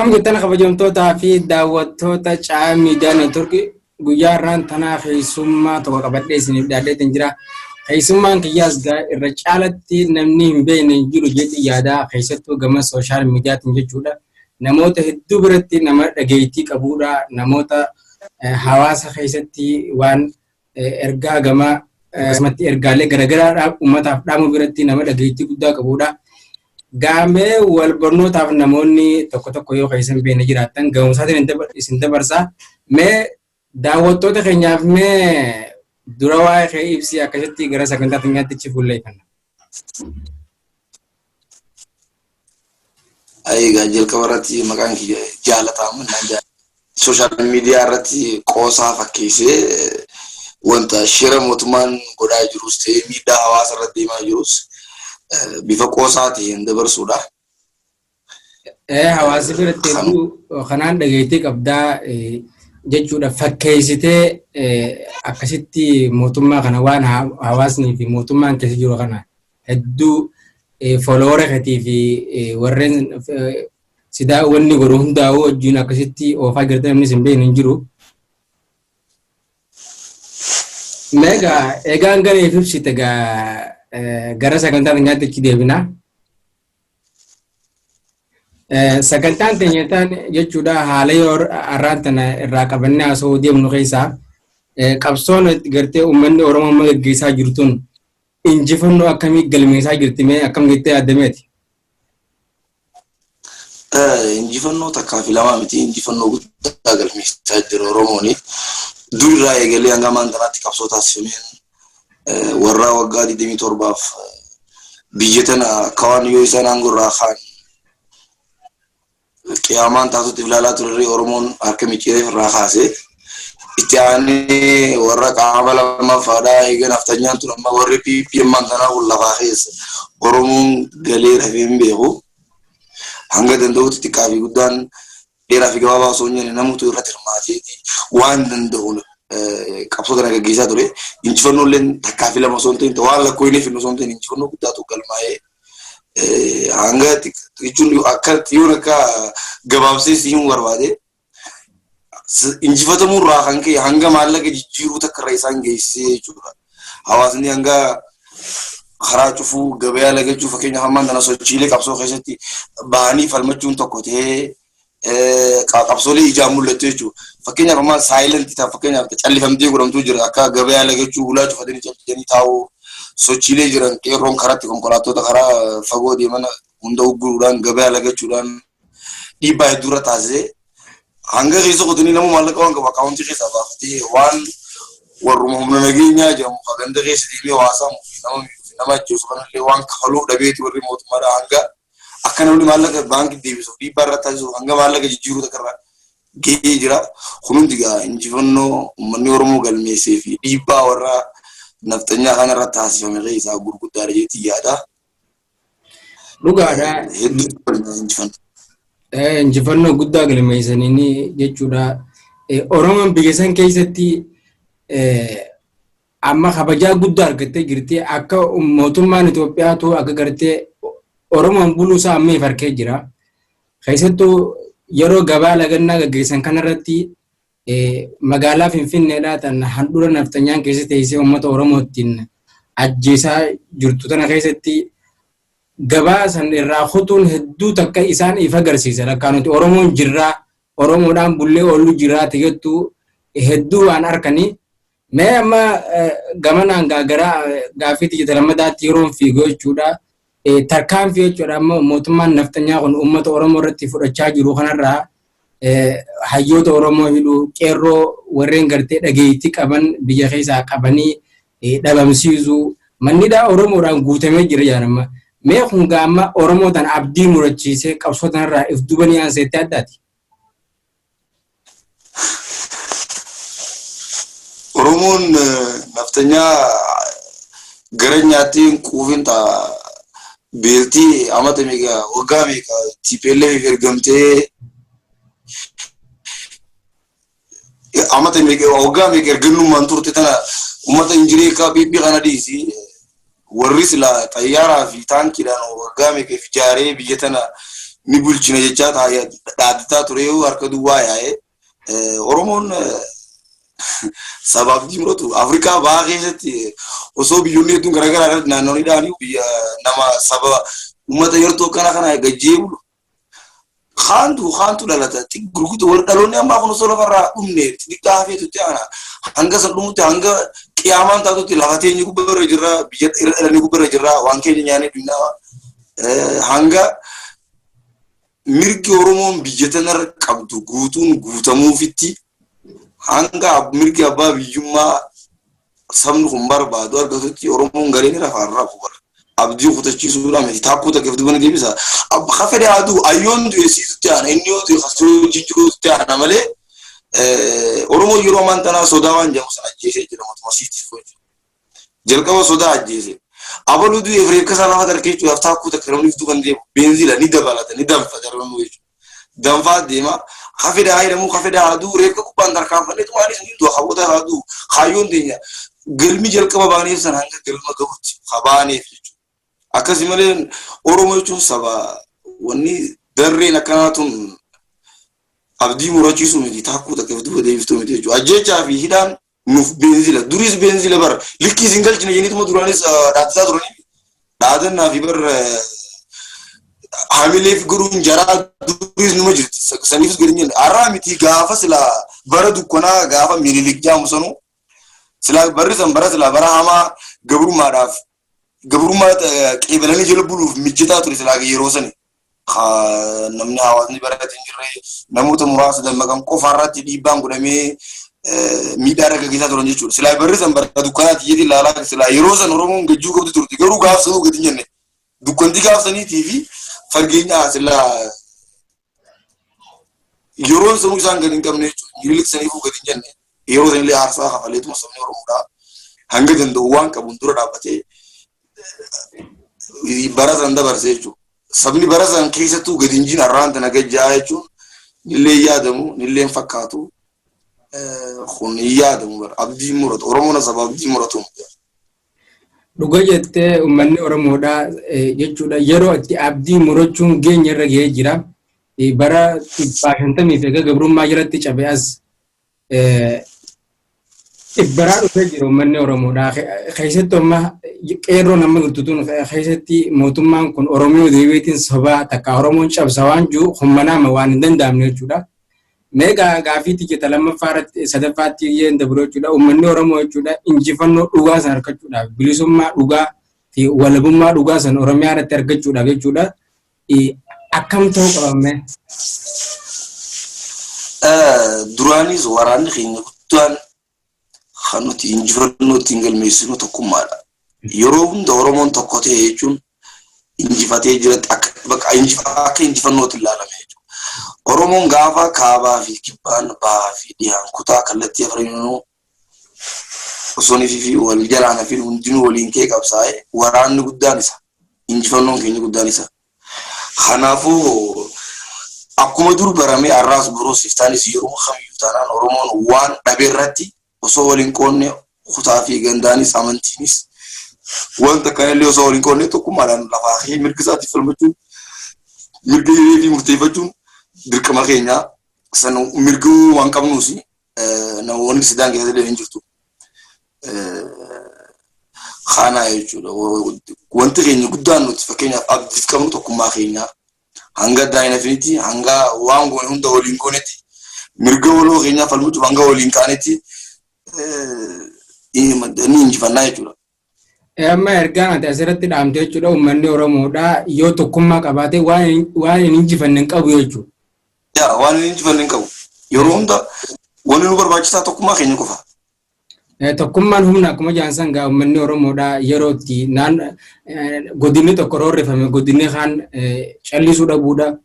Akkam jettan kabajamtootaa fi daawwattoota Caayaa Miidiyaa Neetworkii, guyyaa har'aan tanaa keessummaa tokko qabadhee isiniif dhiyaadheetiin jira. Keessummaan kiyyaas irra caalatti namni hin beekne hin jiru jedhi yaadaa, keessattuu gama sooshaal miidiyaatiin jechuudha. Namoota hedduu biratti nama dhageettii qabuudha. Namoota hawaasa keessatti waan ergaa gama akkasumatti ergaalee garaagaraa uummataaf dhaamuu biratti nama dhageettii guddaa qabuudha. Gaamee wal barnootaaf namoonni tokko tokko yoo keessa hin beekne jiraattan ga'umsaatiin isin dabarsa. Mee daawwattoota keenyaaf mee dura waa'ee kee ibsi, akkasitti gara sagantaa keenyaatti achi fuulleeffanna. Egaa jalqaba irratti maqaan kiyya jaalatamu naan jaalata. Sooshaal miidiyaa irratti qoosaa fakkeessee wanta shira mootummaan godhaa jirus ta'ee miidhaa hawaasa irratti deemaa jirus bifa qoosaa ta'een dabarsuudha. Hawaasa biratti hedduu kanaan dhageettii qabdaa jechuudha, fakkeessitee akkasitti mootummaa kana waan hawaasnii fi mootummaan keessa jiru kana hedduu follower keetii fi warreen sidaa wanni godhu hundaa'uu wajjin akkasitti oofaa jirta, namni sin beekne hin jiru. Meegaa egaan gareef ibsite gaa gara sagantaa keenyaatti achi deebina. Sagantaan teenya taan jechuudha, haala yoo har'aan tana irraa qabannee haasa'uu deemnu keessaa qabsoon gartee uummanni Oromoo amma gaggeessaa jirtuun injifannoo akkamii galmeessaa jirti, mee akkam jettee yaaddameeti? Injifannoo takkaa fi lamaa miti, injifannoo guddaa galmeessaa jira Oromoon. Dur irraa eegalee hanga ammaan tanaatti qabsoo taasifameen warra waggaa 27f biyya tana akka waan yoo isaan aangoo irraa ka'an qiyaamaan taatutti ilaalaa turre Oromoon harka micciiree irraa kaase. Itti aanee warra qaama lammaffaadhaa eega naftanyaan tun amma warri PP ammaan tanaa kun lafaa keessa Oromoon galee rafee hin beeku. Hanga danda'utti xiqqaa fi guddaan, dheeraa fi gabaabaa osoo hin jenne namutu irratti hirmaateeti waan danda'uun qabsoo kana gaggeessaa ture. Injifannoo illee takkaa fi lama osoo hin ta'in, waan lakkoofneef osoo hin ta'in, injifannoo guddaatu galmaa'ee hanga jechuun akka yoon akka gabaabsee si himuu barbaade, injifatamuu irraa kan ka'e hanga maallaqa jijjiiruu takka irra isaan geessisee jechuudha. Hawaasni hanga karaa cufuu, gabayaa lagachuu, fakkeenyaaf ammaan tana sochiilee qabsoo keessatti bahanii falmachuun tokko ta'ee qabsoolee ijaan mul'attu jechuudha. Fakkeenyaaf ammaan saayilentii ta'a, fakkeenyaaf callifamtee godhamtuu jira, akka gabayaa lagachuu, ulaa cufatanii callisanii taa'uu, sochiilee jiran qeerroon karatti konkolaattota karaa fagoo deeman hunda ugguruudhaan, gabayaa lagachuudhaan dhiibbaa hedduu irra taasisee hanga keessa kutanii nama maallaqa waan qabu akkaawuntii keessaa baafatee waan warruma humna nageenyaa jedhamu ka ganda keessa deemee hawaasa nama miidhuu fi nama ajjeesu kanallee waan kafaluuf dhabeeti warri mootummaadhaa hanga akka namni maallaqa baankii deebisuuf dhiibbaa irra taasisuuf hanga maallaqa jijjiiruu takka irra gahee jira. Kun hundi egaa injifannoo uummanni Oromoo galmeessee fi dhiibbaa warra nafxanyaa kanarra taasifame keessaa gurguddaadha jeetti yaada. Dhugaadha. Hedduu injifannoo. Injifannoo guddaa galmeessanii jechuudha. Oromoon biyya san keessatti amma kabajaa guddaa argattee jirti. Akka mootummaan Itoophiyaatu akka gartee Oromoon buluu isaa amma if harkee jira. Keessattuu yeroo gabaa lagannaa gaggeessan kanarratti magaalaa Finfinneedhaa tan handhuura naftanyaan keessa teessee uummata Oromoo ittiin ajjeesaa jirtu tana keessatti gabaa san irraa kutuun hedduu takka isaan if agarsiisa. Lakkaa nuti Oromoon jirraa, Oromoodhaan bullee oollu jirraa jettu hedduu waan harkanii. Mee amma gamanaan gara gaaffii tiyya lammataatti yeroon fiigu jechuudha. Tarkaanfii jechuudha amma mootummaan nafxanyaa kun uummata Oromoo irratti fudhachaa jiru kanarraa, hayyoota Oromoo hidhuu, qeerroo warreen gartee dhageettii qaban biyya keessaa qabanii dhabamsiisuu, mannidhaa Oromoodhaan guutamee jira jedhan. Mee kun amma Oromoo tan abdii murachiisee qabsoo tanarraa if dubanii aanseetti addaati. Oromoon naftanyaa gara nyaatti hin quufin ta'a. Beeltii amata meeqa, waggaa meeqa TPLF ergamtee, amata meeqa, waggaa meeqa ergannummaan turte tana uummata injiree akka PP kana dhiisi. Warri sila xayyaaraa fi taankiidhaan waggaa meeqa ijaaree biyya tana Ni bulchina jechaa dhaaddataa ture harka duwwaa yaa'ee. Oromoon sabaaf muratu Afrikaa bahaa keessatti osoo biyyoonni hedduun garaagaraa irratti naannoonni dhahanii biyya nama saba uummata yeroo kana kana gajjee bulu. Kaantu kaantu dhalata gurguddaa warri dhaloonni ammaa kun osoo lafarraa dhumne xixiqqaa hafeetutti ana hanga san dhumutti, hanga qiyaamaan taatutti lafa teenya gubbarra jirra, biyya irra dhalanii gubbarra jirra, waan keenya nyaannee dhugnaa hanga mirgi Oromoon biyya tanarra qabdu guutuun guutamuufitti, hanga mirgi abbaa biyyummaa sabni kun barbaadu argatutti Oromoon galee ni rafaan rafu bara. Abdii kutachiisuudhaan miti, taakkuu takkeef duuba ni deebisa. Ka fedhe haa du'u, ayyoon du'e siitutti aana, inni yoo du'e kasoo jijjiiruutti aana malee Oromoon yeroo ammaan tanaa sodaa waan jedhamu sana ajjeesee jira mootummaa siitiif jechuudha. Jalqaba sodaa ajjeese. Abaluu du'e reefka isaa lafa tarkee jechuudhaaf taakkuu takka namni duuba hin deemu. Beenzila ni dabalata, ni danfa darbanuu jechuudha. Danfaa deema. Ka fedhe haa jedhamu, ka fedhe haa du'u, reefka gubbaan tarkaanfannee tumaanis ni du'a, kaboota haa du'u. Kaayyoon teenya galmi jalqaba baaneef sana hanga galma gahutti ka baaneef jechuudha. Akkasii malee Oromoo jechuun saba wanni darreen akkanaa tun abdii murachiisuu miti, taakkuu takka duuba deebiftuu miti jechuudha. Ajjechaa fi hidhaan nuuf beenzila. Duris beenzila bara likkii isin galchine jennituma duraanis dhaaddataa turanii dhaadannaa fi bar hamileef godhuun jaraa duris numa jirti. Saniifis gadi hin jenne. Har'aa miti, gaafa silaa bara dukkanaa gaafa Minilik jaamu sanuu silaa barri san bara silaa bara hamaa gabrummaadhaaf gabrummaa qeebalanii jala buluuf mijataa ture silaa yeroo sani. Namni hawaasni barate hin jirre, namoota muraasa dammaqan qofa irratti dhiibbaan godhamee miidhaa irra gaggeessaa turan jechuudha. Silaa barri san bara dukkanaati jedhee ilaalaa silaa yeroo san Oromoon gajjuu qabdu turte, garuu gaaf sanuu gadi hin jenne. Dukkanti gaaf saniitii fi fageenya silaa yeroon sanuu isaan gadi hin qabne jechuudha. Minilik saniifuu gadi hin jenne. Yeroo sanillee aarsaa kafaleetuma sabni Oromoodhaa hanga danda'u waan qabuun dura dhaabbatee bara san dabarse jechuudha. Sabni bara san keessattuu gadi hin jin har'aan tana gajjaa jechuun nillee yaadamu, nillee hin fakkaatu. Kun hin yaadamu bara abdii muratu. Oromoon saba abdii muratu. Dhuga jettee, uummanni Oromoodhaa jechuudha yeroo itti abdii murachuun geenya irra gahee jira. Bara 150 fi egaa gabrummaa jalatti cabe as dhibbaraa dhufee jira uummanni Oromoodhaa. Keessattuu amma qeerroon amma jirtu tun keessatti mootummaan kun Oromoo deebiitiin sobaa takka Oromoon cabsa waan jiru hummanaama waan hin danda'amne jechuudha. Mee gaafii tiyya lammaffaa irratti sadaffaatti iyyeen dabru jechuudha. Uummanni Oromoo jechuudha injifannoo dhugaa san argachuudhaaf, bilisummaa dhugaa fi walabummaa dhugaa san Oromiyaa irratti argachuudhaaf jechuudha. Akkam ta'uu qabame? Duraanis waraanni keenya guddaan kan nuti injifannoo ittiin galmeessinu tokkummaadha. Yeroo hunda Oromoon tokko ta'e jechuun injifatee jiratti akka injifannootti ilaalame jechuudha. Oromoon gaafa kaabaa fi kibbaan, bahaa fi dhihaan, kutaa kallattii afraninuu osoo fi wal jalaan hafin hundinuu waliin kee qabsaa'e, waraanni guddaan isa. Injifannoon keenya guddaan isa. Kanaafuu akkuma dur baramee har'aas boruus iftaanis yeroo kamiyyuu taanaan Oromoon waan dhabe irratti osoo waliin qoonne, kutaa fi gandaanis amantiinis wanta kanallee osoo waliin qoonne, tokkummaadhaan lafaa kee mirga isaatiif falmachuun, mirga hiree fi murteeffachuun dirqama keenya. San mirga waan qabnuus namoonni sidaan keessa illee hin jirtu. Kana jechuudha. Wanti keenya guddaan nuti fakkeenyaaf abdiif qabnu tokkummaa keenya hanga daa'ina hanga waan goone hunda waliin goonetti, mirga waloo keenyaa falmuchuuf hanga waliin kaanetti ni injifannaa jechuudha. Amma ergaan ati asirratti dhaamte jechuudha, uummanni Oromoodhaa yoo tokkummaa qabaate waan hin injifanne hin qabu jechuudha. Yaa, waan hin injifanne hin qabu. Yeroo hunda wanni nu barbaachisaa tokkummaa keenya qofa. Tokkummaan humna akkuma jaansan gaa, uummanni Oromoodhaa yeroo itti naan godinni tokko roorrifame godinni kaan callisuu dhabuudha.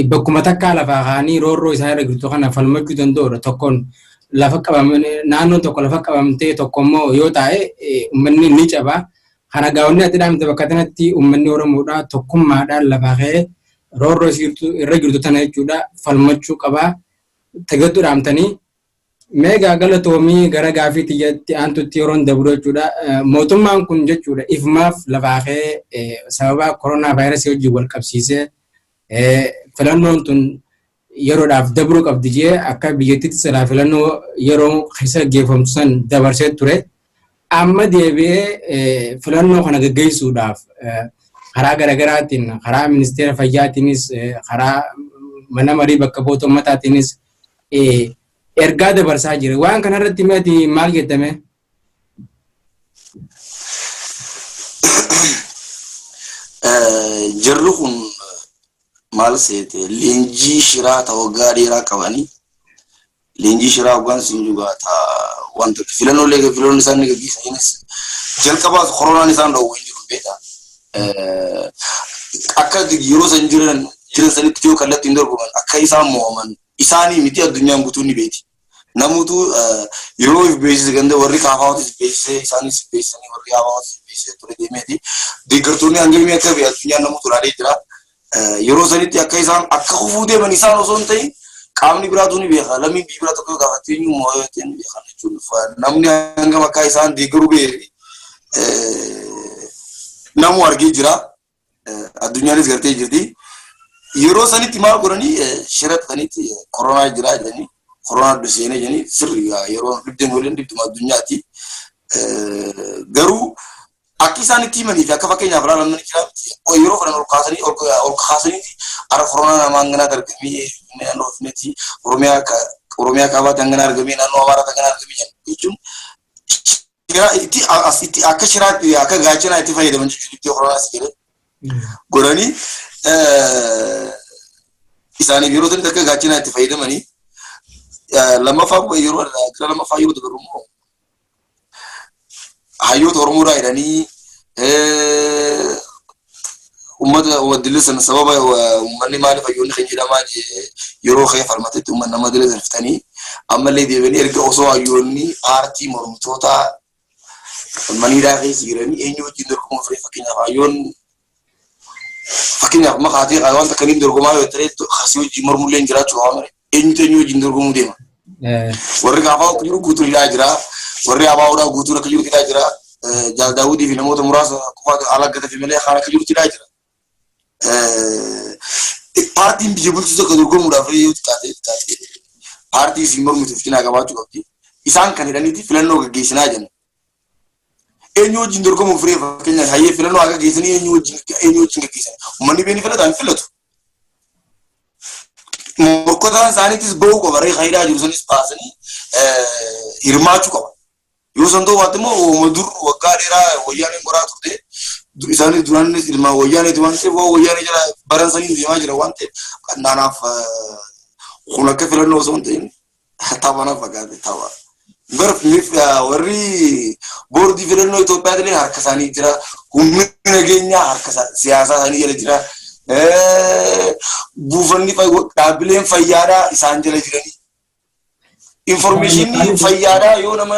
Bakkuma takkaa lafaa kaanii roorroo isaa irra jirtu kana falmachuu danda'udha. Tokkoon lafa qabame, naannoon tokko lafa qabamtee tokko immoo yoo taa'e uummanni ni caba. Kana gaawwanni ati dhaamte bakka kanatti uummanni Oromoodhaa tokkummaadhaan lafaa ka'ee roorroo irra jirtu tana jechuudha falmachuu qabaa. Tagattu dhaamtanii. Mee galatoomii, gara gaafii tiyyatti aantutti yeroon dabru jechuudha. Mootummaan kun jechuudha ifumaaf lafaa ka'ee sababa koronaa vaayirasii wajjin wal qabsiisee Filannoon tun yeroodhaaf dabruu qabdi jee akka biyyattiitti silaa filannoo yeroo keessa geeffamtu san dabarsee ture. Amma deebi'ee filannoo kana gaggeessuudhaaf karaa garaagaraatiin, karaa ministeera fayyaatiinis, karaa mana marii bakka bu'oota uummataatiinis ergaa dabarsaa jira. Waan kanarratti ati maal jettame? Jarri kun maal seete, leenjii shiraa ta waggaa dheeraa qabanii, leenjii shiraa waggaan siin jugaa ta wanta filannoolee filannoon isaan ni gaggeessaniinis jalqabaas koronaan isaan dhoowwu hin jiru beektaa. Akka yeroo san jiran sanitti yoo kallattiin dorgoman akka isaan mo'aman isaanii miti, addunyaan guutuun ni beeti. Namoota yeroo if beeksise ganda warri kaafaawwatis beeksisee, isaanis beeksisanii, warri haafaawwatis beeksisee ture deemeeti. Deeggartoonni hangamii akka biyya addunyaan namoota ilaalee jira. Yeroo sanitti akka isaan akka kufuu deeman isaan osoo hin ta'in qaamni biraatu ni beeka. Lammiin biyya biraa tokko yoo gaafatte eenyu mo'atee ni beeka jechuudha. Namni hangam akka isaan deeggaruu beeku namu argee jira. Addunyaanis gartee jirti. Yeroo sanitti maal godhanii, shira xaxanitti koronaa jira jedhanii, koronaa seenee jedhanii, sirri yeroo dhibdeen waliin dhibduma addunyaati. Garuu akka isaan itti himanii fi akka fakkeenyaaf ilaalan namni jira yeroo fedhan ol kaasanii ara koronaa nama hanganaa argamee naannoo Finfinneetti, Oromiyaa kaabaatti hangana argamee, naannoo Amaaraatti hangana argamee jechuun itti itti akka shiraatti, akka gaachanaa itti fayyadaman jechuudha. Itti koronaa si jedhee godhanii isaaniif yeroo sanitti akka gaachanaa itti fayyadamanii. Lammaffaa, yeroo gara lammaffaa yeroo dabaru immoo hayyoota Oromoodhaa jedhanii uummata dille sana, sababa uummanni maaliif hayyoonni keenya jedhamaa yeroo ka'ee falmatetti uummanni nama dille sana fitanii, ammallee deebi'anii erga osoo hayyoonni paartii mormitootaa maniidhaa keessa jiranii eenyu wajjin dorgomuuf ture? Fakkeenyaaf hayyoon, fakkeenyaaf maqaatee wanta akkamiin dorgomaa yoo ta'e, kasii wajjin mormullee hin jiraachuu qaba malee eenyutu eenyu wajjin dorgomuu deema? Warri gaafaa akka jiru guutuun hidhaa jira. Warri abaawoodhaa guutuun akka jiru hidhaa jira. Jaal Daawudii fi namoota muraasa qofaatu ala gatafe malee kaan akka jirutti hidhaa jira. Paartiin biyya bulchu tokko dorgomuudhaaf yoo xiqqaate paartii isin mormituuf cinaa qabaachuu qabdi. Isaan kan hidhaniiti filannoo gaggeessinaa jenna. Eenyu wajjin dorgomuuf firee? Fakkeenyaaf hayyee filannoo haa gaggeessanii, eenyu wajjin gaggeessan? Uummanni beeni filata hin filatu. Morkotaan isaaniitis bahuu qaba. Reefa hidhaa jiru sanis baasanii hirmaachuu qaba. Yoo san ta'uu baatte immoo uuma dur waggaa dheeraa wayyaaneen goraa turte, isaanis duraanis ilmaan wayyaaneeti waan ta'eef, waan wayyaanee jala baran saniin deemaa jira waan ta'eef, kanaaf kun akka filannoo osoo hin ta'in tapha na fakkaate, tapha. Bar warri boordii filannoo Itoophiyaa illee harka isaanii jira. Humni nageenyaa harka siyaasaa isaanii jala jira. Buufanni dhaabbileen fayyaadhaa isaan jala jiranii. Information fayyaadhaa yoo nama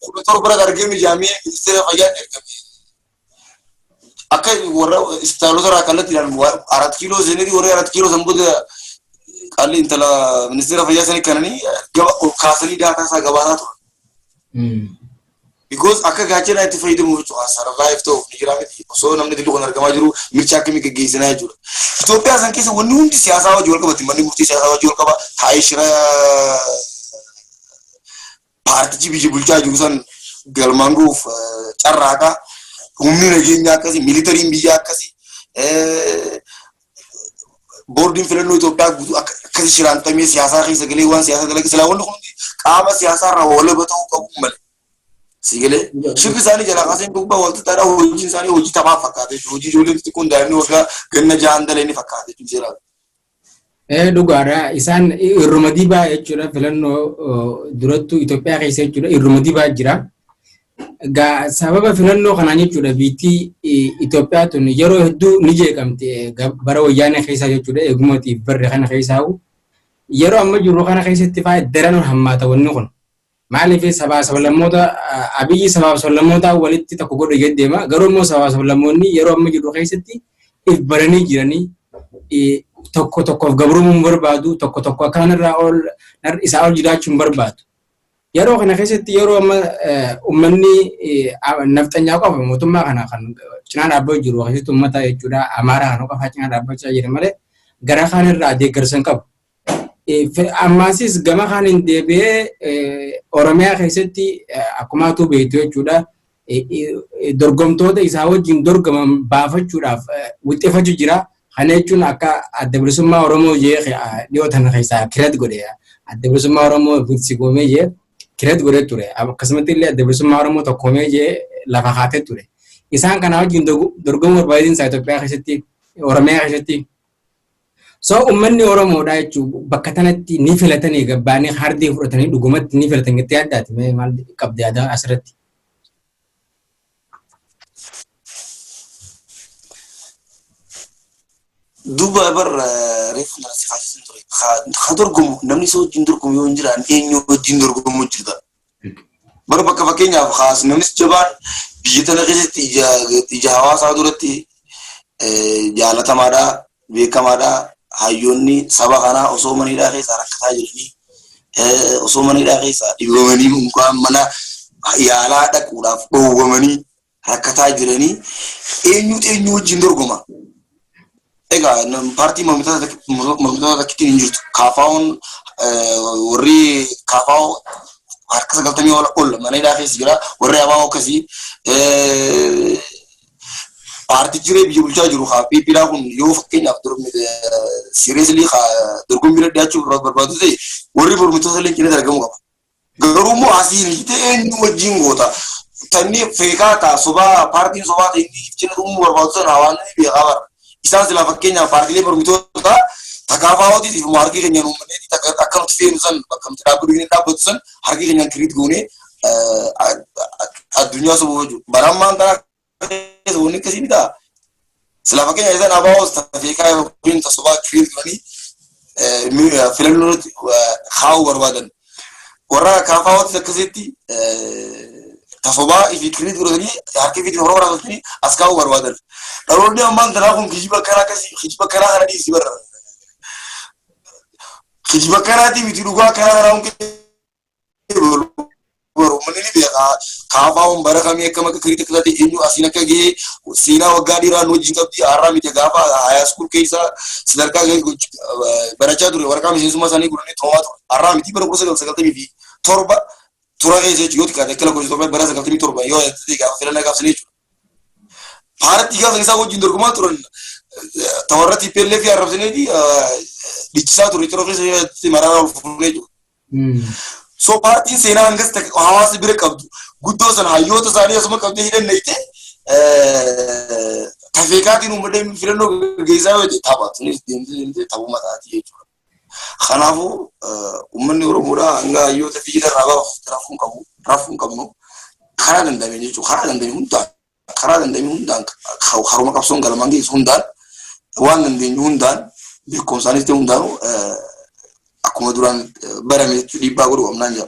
17 irratti argame jaamee ministeera fayyaatti ergame. Akka warra ispitaalota irraa kallattiidhaan 4 kiiloo seenetii warri 4 kiiloo san booda qaalli intala ministeera fayyaa sanii kananii gaba ol kaasanii data isaa gabaasaa turan. Because akka gaachanaa itti fayyadamuuf jechuudha. Survive ta'uuf ni jira miti. Osoo namni dillu kun argamaa jiru mircha akkamii gaggeessinaa jechuudha. Itoophiyaa san keessa wanni hundi siyaasaa wajji wal qabati. Manni murtii siyaasaa wajji wal qaba. Taa'ee shira paartichi biyya bulchaa jiru san galmaan gahuuf carraaqa. Humni nageenyaa akkasii, militariin biyyaa akkasii. Boordiin filannoo Itoophiyaa guutuu akkasii shiraantamee siyaasaa keessa galee waan siyaasaa dalage. Silaa wanni kun hundi qaama siyaasaa irraa walaba ta'uu qabu malee. Sigalee shirri isaanii jalaa kaasee gubbaa wal xixxaadhaa, hojiin isaanii hojii taphaa fakkaata jechuudha. Hojii ijoolleen xixiqqoon daa'imni waggaa ganna 6n dalee ni fakkaata jechuudha seeraan. Ee, dhugaadha. Isaan irruma dibaa jechuudha, filannoo durattuu Itoophiyaa keessa jechuudha irruma dibaa jira. Gaa sababa filannoo kanaan jechuudha biittii Itoophiyaa tun yeroo hedduu ni jeeqamte bara wayyaanee keessaa jechuudha, eegumatiif barre kana keessaa yeroo amma jirru kana keessatti fa'aa daran hammaata wanni kun. Maaliif sabaa sablammoota Abiyyi sabaaf sablammoota walitti tokko godhu deema, garuu immoo sabaa sablammoonni yeroo amma jirru keessatti if baranii jiranii tokko tokkoof gabrumuu hin barbaadu, tokko tokko akka kanarraa ol isaa ol jiraachuu hin barbaadu. Yeroo kana keessatti yeroo amma uummanni nafxanyaa qofa mootummaa kana kan cinaa dhaabbachaa jiru keessatti uummata jechuudha Amaaraa kana qofa cinaa dhaabbachaa jira malee Gara kaan irraa deeggarsa hin qabu. Ammaasis gama kaaniin deebi'ee Oromiyaa keessatti akkuma atuu beektu jechuudha. Dorgomtoota isaa wajjin dorgoman baafachuudhaaf wixxifachuu jira. Kana jechuun akka Adda Bilisummaa Oromoo jee dhiyoo tana keessaa create godhe. Adda Bilisummaa Oromoo biltsigoomee jee create godhee ture. Akkasumatti illee Adda Bilisummaa Oromoo tokkoomee jee lafa kaatee ture. Isaan kana wajjin dorgomuu barbaadin isaa Itoophiyaa keessatti, Oromiyaa keessatti. So uummanni Oromoodha jechuun bakka tanatti ni filatanii gabbaanii hardii fudhatanii dhugumatti ni filatan jettee yaaddaati. Mee maal qabdi yaada asirratti? Duuba bar reefu nana si kaasisan ture. Ka dorgomu namni isa wajjin dorgomu yoo hin jiraan eenyu wajjin dorgomuu jirta? Bara bakka fakkeenyaaf kaas namni jabaan biyya tana keessatti ija hawaasaa duratti jaalatamaadha, beekamaadha. Hayyoonni saba kanaa osoo mana hidhaa keessaa rakkataa jiranii, osoo mana hidhaa keessaa dhibamanii mukaan mana yaalaa dhaquudhaaf dhoowwamanii rakkataa jiranii eenyutu eenyu wajjin dorgoma? Egaa paartii mormitoota takkittiin hin jirtu. KFO'n, warri KFO harka 90 ol mana hidhaa keessa jira. Warri ABO akkasii. Paartichi jiree biyya bulchaa jiru haa PPdhaa kun yoo fakkeenyaaf seriously dorgommii bira dhiyaachuu barbaadu ta'e, warri mormitoota illee cinatti argamuu qaba. Garuu immoo asiin hiite eenyu wajjin goota? Tanni feekaa ta'a sobaa, paartiin sobaa ta'e inni cina dhumuu barbaadu sana hawaasni ni beekaa bara. Isaan silaa fakkeenyaaf paartiilee mormitoota takaafaawwaatiif ifuma harki keenyaan uummanneeti akka nuti feenu san, bakka nuti dhaabbatu hin dhaabbatu san harki keenyaan create goonee addunyaa sobuu jechuudha. Barammaan tana keessa wanni akkasii ni ta'a. Silaa fakkeenya isaan ABOs feekaa yookiin sobaa create godhanii filannoo irratti kaa'uu barbaadan. Warra KFO'tis akkasitti tasobaa ifi create godhatanii harka ifiitiin hora waraabbatanii as kaa'uu barbaadan. Dhaloonni ammaan tanaa kun kijiba akkanaa akkasii, kijiba akkanaa kana dhiisi barra. Kijiba akkanaatii miti, dhugaa akkanaa kanaa hundi uummanni ni beeka. KFO'n bara kamii akkam akka create akka taate, eenyu asiin akka ga'e, seenaa waggaa dheeraa nu wajjin qabdi. Har'aa miti, gaafa high school keessa sadarkaa barachaa ture waraqaa miseensummaa isaanii godhanii toomaa ture. Har'aa miti, bara 1997 tura keessa jechuudha, yoo xiqqaate akka lakkoofsa Itoophiyaa bara 97 yoo ta'e gaafa filannaa gaafsanii jechuudha. Paartii gaafa isaa wajjin dorgomaa turan tawarra TPLF arrabsanii dhichisaa ture yeroo keessa mararaa ol fuunee jiru. So paartiin seenaa hangas hawaasa bira qabdu guddoo sana hayyoota isaanii asuma qabdee hidhanneete tafeekaatiin uummatee filannoo gaggeessaa yoo ta'e tapha sunis deemtee deemtee taphuma taati jechuudha. Kanaafuu uummanni Oromoodhaa hanga hayyoota biyya irraa baafamu rafuu hin qabu, rafuu hin qabnu, karaa danda'ame jechuudha, karaa danda'ame hundaan, karaa danda'ame hundaan, karuma qabsoon galmaan geessu hundaan, waan dandeenyu hundaan, beekumsaanis ta'e hundaanuu akkuma duraan barame jechuudha dhiibbaa godhuu qabnaan jira.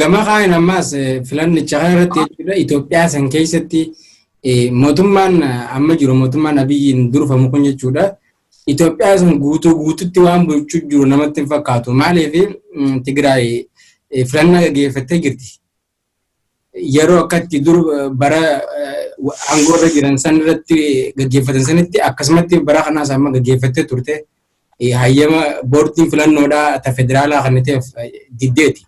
Gama kaan ammaas filannicha kana irratti jechuudha, Itoophiyaa san keessatti mootummaan amma jiru, mootummaan Abiyyiin durfamu kun jechuudha. Itoophiyaa sun guutuu guututti waan bulchuu jiru namatti hin fakkaatu. Maaliif Tigraay filannaa gaggeeffattee jirti. Yeroo akkatti dur bara aangoo irra jiran san irratti gaggeeffatan sanitti akkasumatti bara kanaas amma gaggeeffattee turte. Hayyama boordiin filannoodhaa ta federaalaa kan ta'eef diddeeti.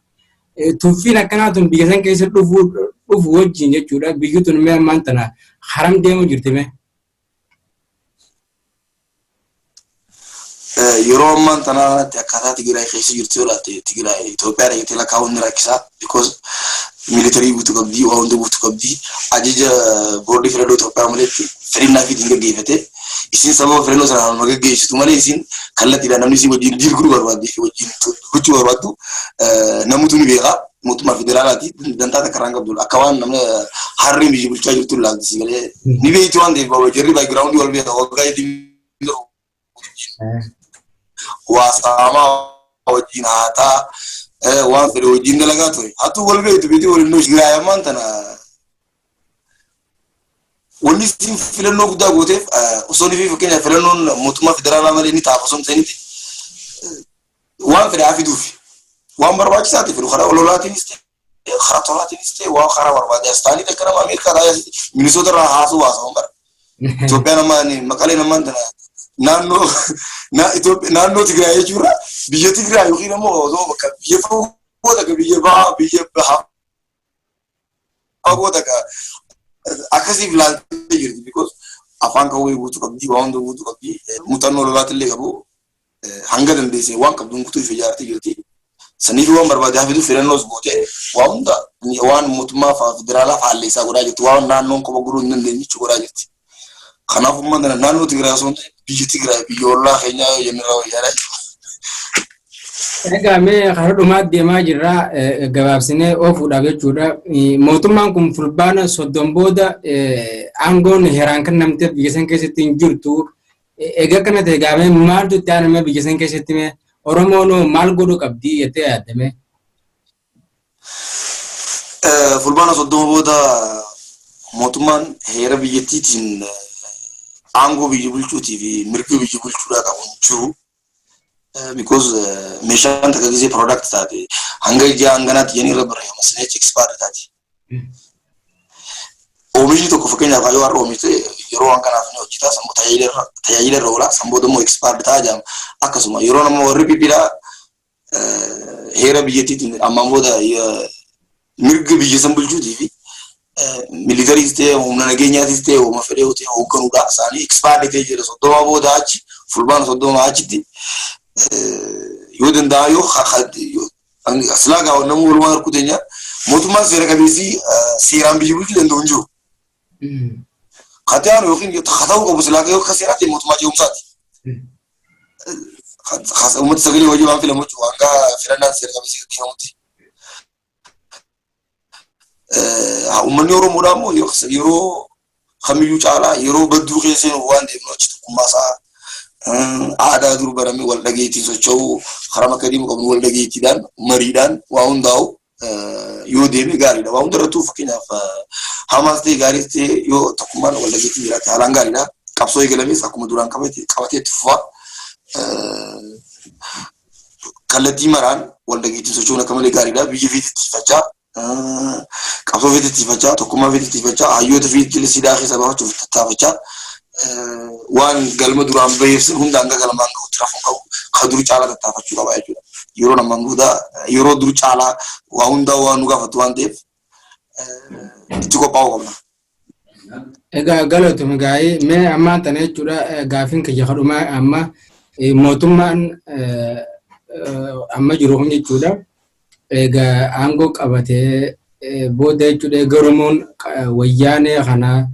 Tuffiin akkanaa tun biyya san keessa dhufu wajjin jechuudha. Biyyi tun mee ammaan tana haram deemu jirti mee? Yeroo ammaan tanaa kanatti akkaataa Tigraay keessa jirtu yoo ilaalte, Tigraay Itoophiyaa dhaqxee lakkaa'uun ni rakkisaa. Because military guutuu qabdi, waa hunda guutuu qabdi. Ajaja boordii filannoo Itoophiyaa maletti fedhinnaa fiitiin gaggeeffate. Isin sababa filannoo sana nama gaggeessitu malee isin kallattiidhaan namni isin wajjin deal godhuu barbaaddee fi wajjin dubbachuu barbaaddu namutu ni beeka. Mootummaa federaalaati dantaa takka irraan qabdu akka waan namni harreen biyya bulchaa jirtu ilaalti si galee ni beekti waan ta'eef jarri background wal beeka, waggaa waa saamaa wajjin haataa waan fedhe wajjin dalagaa ture. Hattuu wal beektu beekti waliin nuyi Tigraay tana wanni isin filannoo guddaa gooteef osoo ni fi fakkeenyaaf filannoon mootummaa federaalaa malee ni ta'a osoo hin ta'initti waan fedhe haa fiduufi waan barbaachisaa ta'e fidu, karaa ololaatiinis ta'e, karaa tolaatiinis ta'e, waan karaa barbaade as ta'anii akka nama Ameerikaa taa'ee Minisoota irraa haasuu haasawan bara. Itoophiyaan amma Maqaleen ammaan tana Naannoo naannoo Tigraay jechuudha, biyya Tigraay yookiin immoo osoo bakka biyya fagoo takka, biyya bahaa, biyya bahaa fagoo takka akkasiif ilaaltee jirti, because afaan qawwee guutuu qabdi, waa hunda guutuu qabdi, muuxannoo lolaatillee qabu, hanga dandeessee waan qabduun kutuu ifa ijaartee jirti. Saniif waan barbaade hafitu filannoos gootee waa hunda waan mootummaa federaalaa faalleessaa godhaa jirti. Waan naannoon qofa godhuu hin dandeenye godhaa jirti. Kanaaf uummata naannoo Tigraay osoo hin ta'in biyya Tigraay, biyya ollaa keenyaa yoo jennee irraa wayyaadhaa jiru. Egaa mee karaa dhumaatti deemaa jirra, gabaabsinee oofuudhaaf jechuudha. Mootummaan kun Fulbaana 30 booda aangoon heeraan kan namtee biyya san keessatti hin jirtu. Egaa akkana ta'e gaamee maaltu itti aaname biyya san keessatti? Mee Oromoon maal godhuu qabdi jettee yaaddame? Fulbaana 30 booda mootummaan heera biyyattiitiin aangoo biyya bulchuutii fi mirga biyya bulchuudhaa qabu hin jiru. Because meeshaan takka gisee product taate hanga ijaa hanganaatti jedhanii irra barreeffama, sineechi expired taati. Oomishni tokko fakkeenyaaf yoo har'a oomishte yeroo waan kanaaf ni hojjeta, sammuu tajaajila irra oola, san booda immoo expired ta'a jedhama. Akkasuma yeroo nama warri PPdhaa heera biyyattiitiin ammaan booda mirga biyya san bulchuutii fi militariis ta'e, humna nageenyaatis ta'e, uuma fedhee ta'e hoogganuudha isaanii expired ta'e jira. 30 booda achi, Fulbaana 30 achitti yoo danda'a, yoo silaa gaa namni walumaa harkuu teenya, mootummaan seera qabeessi seeraan biyya bulchuu danda'u hin jiru. Kate aanu yookiin ta'uu qabu silaa yoo akka seeraatti mootummaa ce'umsaati. Uummata sagalee hojii waan filamu jechuudha, hanga filannaan seera qabeessi gaggeeffamutti. Uummanni Oromoodhaa immoo yeroo kamiyyuu caalaa yeroo badduu keessa waan deemnu achi tokkummaa isaa aadaa dur barame wal dhageettiin socho'uu, karaa akka deemu qabnu wal dhageettiidhaan mariidhaan waa hundaa'u yoo deeme gaariidha. Waa hundarrattuu fakkeenyaaf hamaas ta'e gaariis ta'e yoo tokkummaan wal dhageettiin jiraate haalaan gaariidha. Qabsoo eegalames akkuma duraan qabatee itti fufa. Kallattii maraan wal dhageettiin socho'uun akka malee gaariidha. Biyya fiitti tiifachaa, qabsoo fiitti tiifachaa, tokkummaa fiitti tiifachaa, hayyoota fiitti siidaa keessa baafachuuf tattaafachaa, waan galma duraan baheef hunda hanga galmaan gahutti rafuu qabu ka dur caalaa tattaafachuu qaba jechuudha. Yeroo namaan booda yeroo dur caalaa waa hundaa waan nu gaafatu waan ta'eef itti qophaa'uu qabna. Egaa galatoomi gaa'ee. Mee ammaan tana jechuudha, gaafiin kiyya kadhumaa amma mootummaan amma jiru kun jechuudha. Egaa aangoo qabatee booda jechuudha, egaa Oromoon wayyaanee kana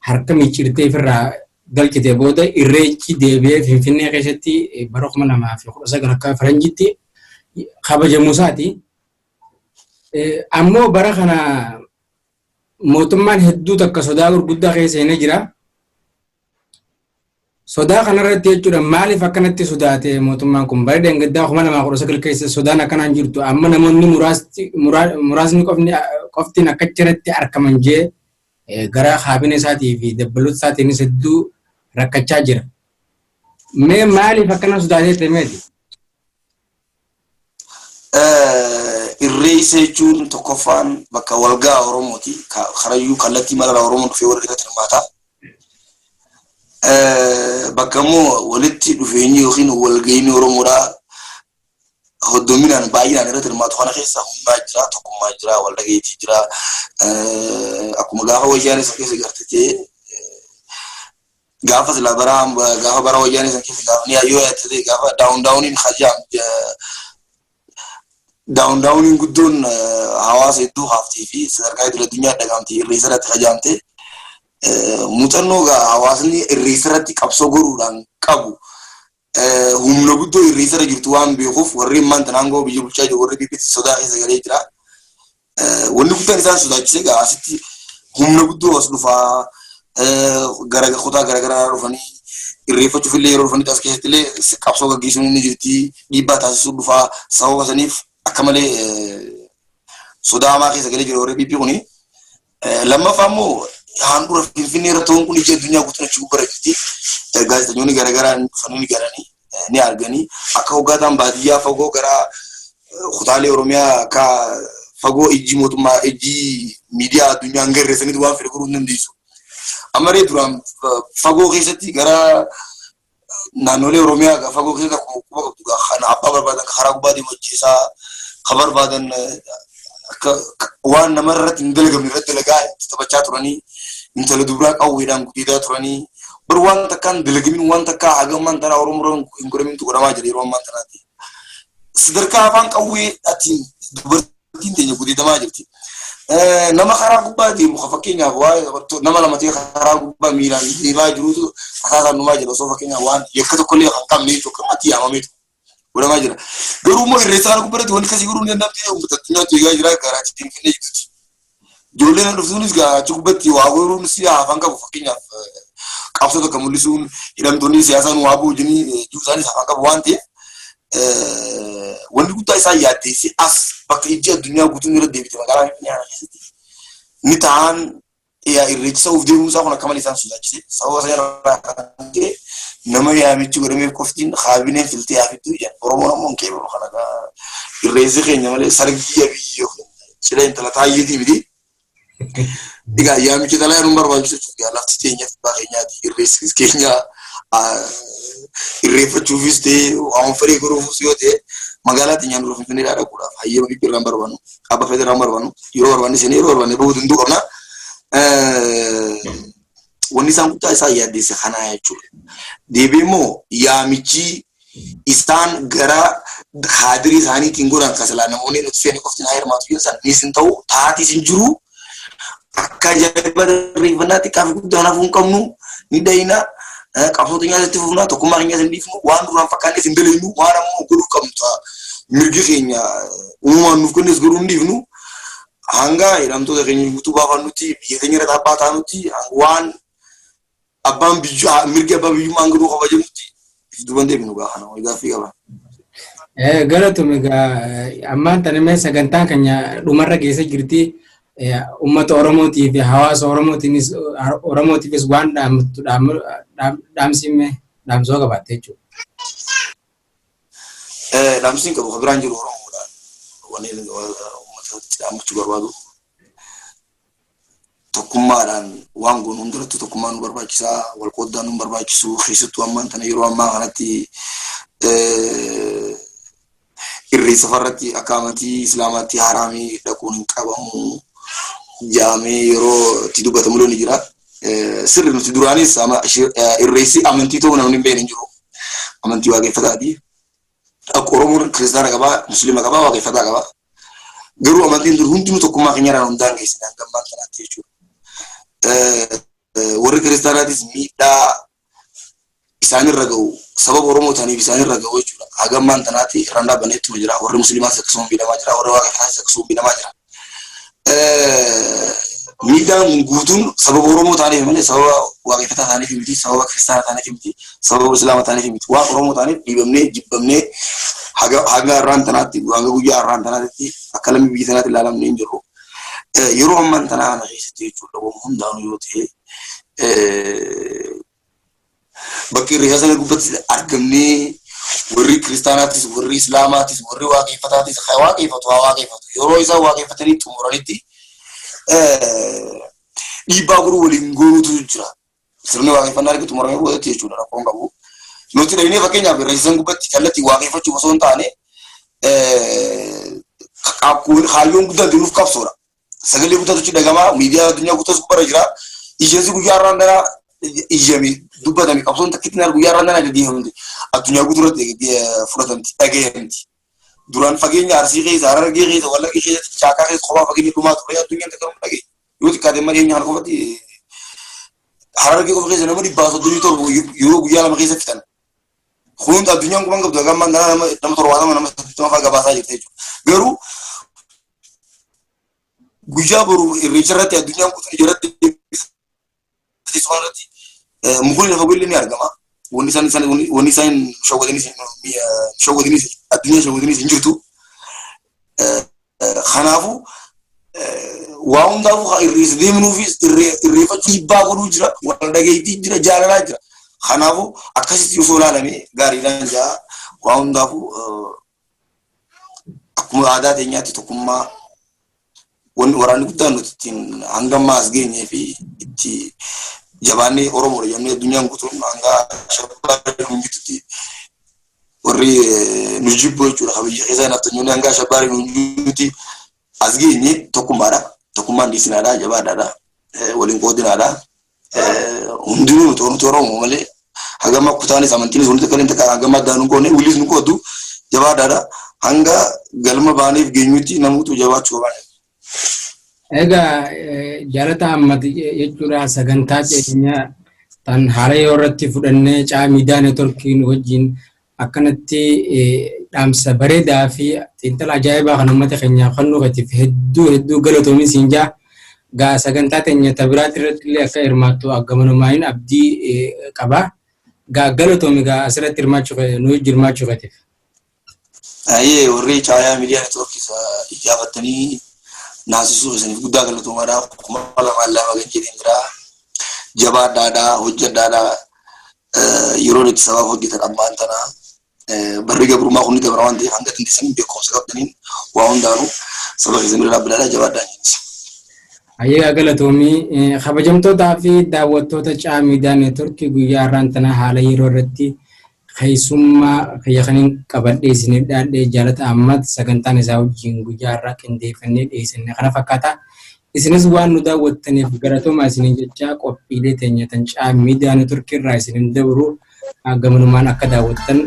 harka micciirtee ofirraa galchite booda irreechi deebi'ee Finfinnee keessatti bara 2019 akka faranjitti kabajamuu isaati. Ammoo bara kana mootummaan hedduu takka sodaa gurguddaa keessa seenee jira. Sodaa kanarratti jechuudha, maaliif akkanatti sodaate mootummaan kun? Bara deengaddaa 2019 keessa sodaan akkanaan jirtu, amma namoonni muraasni qoftiin akka jiratti argaman jee gara kaabinee isaatii fi dabbaloota isaatiinis hedduu rakkachaa jira. Mee maaliif akkana sodaatee ta'eeti? Irreessa jechuun tokkoffaan bakka walgaa Oromooti. Karayyuu kallattii marara Oromoon dhufee wal irratti hirmaata. Bakka immoo walitti dhufeenyi yookiin walga'iin Oromoodhaa hoddominaan baay'inaan irratti hirmaatu kana keessa humnaa jira, tokkummaa jira, wal dhageettii jira. Akkuma gaafa wayyaanee san keessa gartee gaafa silaa bara gaafa bara wayyaanee san keessa gaafa ni yoo yaadate gaafa down downiin hajaam down downiin guddoon hawaasa hedduu haaftee fi sadarkaa idil addunyaa dhagaamte irreessa irratti hajaamte, muuxannoo hawaasni irreessa irratti qabsoo godhuudhaan qabu, humna guddoo irreessa irra jirtu waan beekuuf warri ammaan tana aangoo biyya bulchaa jiru, warri biyyatti sodaa keessa galee jira. Wanni guddaan isaan sodaachise egaa asitti humna guddoo as dhufaa, gara kutaa garaagaraa dhufanii irreeffachuuf illee yeroo dhufanii as keessatti illee qabsoo gaggeessuun ni jirti, dhiibbaa taasisuu dhufaa, sababa saniif akka malee sodaa hamaa keessa galee jira warri PP kuni. Lammaffaa immoo handhuura Finfinnee irra ta'uun kun ija addunyaa guutuun achi gubbara jirti. Gaazexeessitoonni garaagaraa dhufanii ni galanii ni arganii, akka hoggaataan baadiyyaa fagoo gara kutaalee Oromiyaa akka fagoo ijji mootummaa, ijji miidiyaa addunyaa hin garreessaniitu waan fedhe godhuu hin dandeessu. Amma ree duraan fagoo keessatti gara Naannolee Oromiyaa fagoo keessatti akkuma quba qabdu kan abbaa barbaadan karaa gubbaa deemu ajjeesaa, kan barbaadan akka waan nama irratti hin dalagamne irratti dalagaa taphachaa turanii, intala dubraa qawweedhaan gudeedaa turanii, bar waan takka hin dalagamin, waan takka haga ammaan tanaa Oromoo irra hin godhamintu godhamaa jira yeroo ammaan tanaatti. Sadarkaa afaan qawwee atiin dubartiin teenya gudeedamaa jirti. Nama karaa gubbaa deemu ka fakkeenyaaf waa nama lama ta'ee karaa gubbaa miilaan deemaa jirutu tasaasaan dhumaa jira, osoo fakkeenyaaf waan yakka tokkollee kan qabne jechuudha, akkamatti yaamameetu godhamaa jira. Garuu immoo irreessa kana gubbaatti wanti akkasii godhuu hin danda'amne. Uummata addunyaatu eegaa jira garaachi Finfinnee jirtuti. Ijoolleen dhuftuunis achi gubbatti waa godhuun si hafan qabu. Fakkeenyaaf qabsoo tokko mul'isuun, hidhamtoonni siyaasaan waa boojanii jiru isaanis hafan qabu waan ta'eef, wanni guddaa isaan yaaddeessi as bakka ijji addunyaa guutuun irra deebite magaalaa Finfinnee kana keessatti ni ta'an irreechisa uuf deemuun isaa kun akka malee isaan sodaachise. Sababa sana irraa kan ka'e nama yaamichi godhameef qoftiin kaabineen filtee haa fiddu jedhan. Oromoon ammoo hin qeebalu kana. Irreessi keenya malee sargii Abiyyi yookiin cidha intala Taayyeetii miti. Egaa yaamichi xalayaa nu barbaachisu jechuudha. Lafti teenya abbaa keenyaati. Irreessis keenya, irreeffachuufis ta'e, waan fedhee godhuufis yoo ta'e, magaalaa teenyaan dura Finfinnee dhaquudhaaf hayyama biyya irraa hin barbaannu. Abbaa fedhe irraa hin barbaannu. Yeroo barbaanne seenee yeroo barbaanne bahuu danda'uu qabna. Wanni isaan guddaa isaan yaaddeesse kanaa jechuudha. Deebi'ee immoo yaamichi isaan gara kaadirii isaaniitiin godhan kan silaa namoonni nuti feene qofti naa hirmaatu jedhan san nis hin ta'u, taatiis hin jiru. Akka ajaa'iba irreeffannaa xiqqaa fi guddaan hafuu hin qabnu, ni dhayina. Qabsoo keenyaas itti fufna, tokkummaa keenyaas hin dhiifnu, waan duraan fakkaannes hin dalagnu, waan ammoo godhuu qabnu ta'a. Mirgi keenya uumamaan nuuf kennes godhuu hin dhiifnu. Hanga hidhamtoota keenya guutuu baafannutti, biyya keenya irratti abbaa taanutti, waan abbaan biyyuu mirgi abbaa biyyummaa hanga nuu kabajamutti if duuban deebinu gaa kana wal gaaffii qaba. Galatoom. Egaa ammaan tana mee sagantaan keenya dhumarra geessa jirti. Uummata Oromootii fi hawaasa Oromootiinis Oromootiifis waan dhaamtu dhaamsime dhaamsoo qabaatte jechuudha. Dhaamsiin qabu kan biraan jiru Oromoodhaan wanni uummatatti dhaammachuu barbaadu, tokkummaadhaan waan goonu hundarrattuu tokkummaan nu barbaachisaa, wal qooddaan nu barbaachisu. Keessattuu ammaan tana yeroo ammaa kanatti irreessa farratti akka amantii Islaamaatti haraamii dhaquun hin qabamu jaamee yeroo itti dubbatamu ni jira. Sirri nuti duraanis irreessi amantii ta'uu namni hin beekne hin jiru. Amantii waaqeffataati. Akka Oromoon kiristaana qabaa, musliima qabaa, waaqeffataa qabaa. Garuu amantiin dur hundinuu tokkummaa keenya irraan hundaan geessine hanga ammaan kanaatti jechuudha. Warri kiristaanaatis miidhaa isaanirra ga'u sababa Oromoo ta'aniif isaanirra ga'u jechuudha. Haga ammaan tanaatti irraan dhaabbanne ittuma jira. Warri musliimaas akkasuma miidhamaa jira. Warri waaqeffataatis akkasuma miidhamaa jira. Miidhaan kun guutuun sababa Oromoo ta'aniif malee sababa waaqeffataa ta'aniif miti, sababa kiristaana ta'aniif miti, sababa islaama ta'aniif miti. Waan Oromoo ta'aniif dhiibamnee jibbamnee haga haga har'aan tanaatti, hanga guyyaa har'aan tanaatti akka lammii biyya tanaatti ilaalamnee hin jirru. Yeroo ammaan tanaa kana keessatti jechuudha, waan hundaanuu yoo ta'e, bakki irreessaa sana gubbatti argamnee, warri kiristaanaatis, warri islaamaatis, warri waaqeffataatis haa waaqeffatu haa waaqeffatu. Yeroo isaan waaqeffatanii xumuranitti dhiibbaa godhuu waliin goonutu jira. Sirni waaqeffannaa erga xumuramee boodatti jechuudha, rakkoon qabu. Nuti dhaynee fakkeenyaaf irreessan gubbatti kallattii waaqeffachuuf osoo hin taane, kaayyoon guddaan deemuuf qabsoodha. Sagalee guddaatu achi dhagamaa, miidiyaa addunyaa guutuu gubbarra jira. Ijeensi guyyaa har'aan danaa iyyame dubbatame, qabsoon takkitti guyyaa har'aan danaa gaggeeffamte addunyaa guutuu irratti fudhatamti, dhagayamti. Duraan fageenya Arsii keessa, Harargee keessa, Wallagga keessatti, Chaakaa keessa kophaa fageenya dhumaa ture, addunyaan takka nu dhagaye. Yoo xiqqaate malee dhiyeenya kana qofatti Harargee qofa keessa nama 137 yeroo guyyaa 2 keessa fixan. Kun addunyaan quban qabdu, hanga ammaan nama 70, nama 80 fa'aa gabaasaa jirti jechuudha. Garuu guyyaa boru irreecha irratti addunyaan guutuun ijaarratti irratti mukni lafa bu'illee ni argama. Wanni isaan shawwatanis addunyaa shawwatanis hin jirtu. Kanaafuu waa hundaafuu irreessa deemnuufis irreeffachuu dhiibbaa godhuu jira, wal dhageettii jira, jaalalaa jira. Kanaafuu akkasitti osoo ilaalame gaariidhaan jaa. Waa hundaafuu akkuma aadaa teenyaatti tokkummaa wanni waraanni guddaan nuti ittiin hanga ammaa as geenyee fi itti Jabaannee Oromoodha jennee addunyaan guutuun hanga shabbaarri nu jitutti warri nu jibbu jechuudha. Kan biyya keessaa naftanyoonni hanga shabbaarri nu jitutti as geenye tokkummaadha. Tokkummaan dhiisinaadha, jabaadhaadha, waliin qoodinaadha. Hundinuu nuti Oromoo malee hagama kutaanis amantiinis wanti takka takka hagama addaan nu qoodne wiliis nu qoodu jabaadhaadha. Hanga galma baaneef geenyutti namoota jabaachuu qaban. Egaa jaalata Ahmad jechuudha sagantaa keenya tan haala yeroo irratti fudhannee Caa Miidiyaa Neetworkiin wajjin akkanatti dhaamsa bareedaa fi xiinxala ajaa'ibaa kan uummata keenyaaf kennuu keetiif hedduu hedduu galatoomi siin jaa. Gaa sagantaa teenya ta biraatti irratti illee akka hirmaattu gamanumaan abdii qaba. Gaa galatoomi gaa asirratti hirmaachuu nu wajjin hirmaachuu keetiif. Ayyee, warri Caayaa Miidiyaa Neetwoorkii ijaafattanii naasisuu keessaniif guddaa galatoomaadha. 2002 kan jedheen jira. Jabaadhaadha, hojjedhaadha. Yeroo itti sabaaf hojjetan ammaan tana barri gabrummaa kun ni dabra waan ta'eef hanga dandeessanii beekumsa qabdaniin waa hundaanuu saba keessan bira dhaabbadhaadha, jabaadhaan jedhis. Ayyee, galatoomii. Kabajamtootaa fi daawwattoota Caa Miidiyaa Neetworkii, guyyaa har'aan tana haala yeroo irratti keessummaa kiyya kaniin qabadhee isiniif dhiyaadhee Jaalata Ahmad sagantaan isaa wajjin guyyaa har'aa qindeeffannee dhiyeessinne kana fakkaata. Isinis waan nu daawwattaniif galatoomaa isiniin jecha, qophiilee teenya tan Caa Miidiyaa Neetworkii irraa isiniin dabru gamanumaan akka daawwattan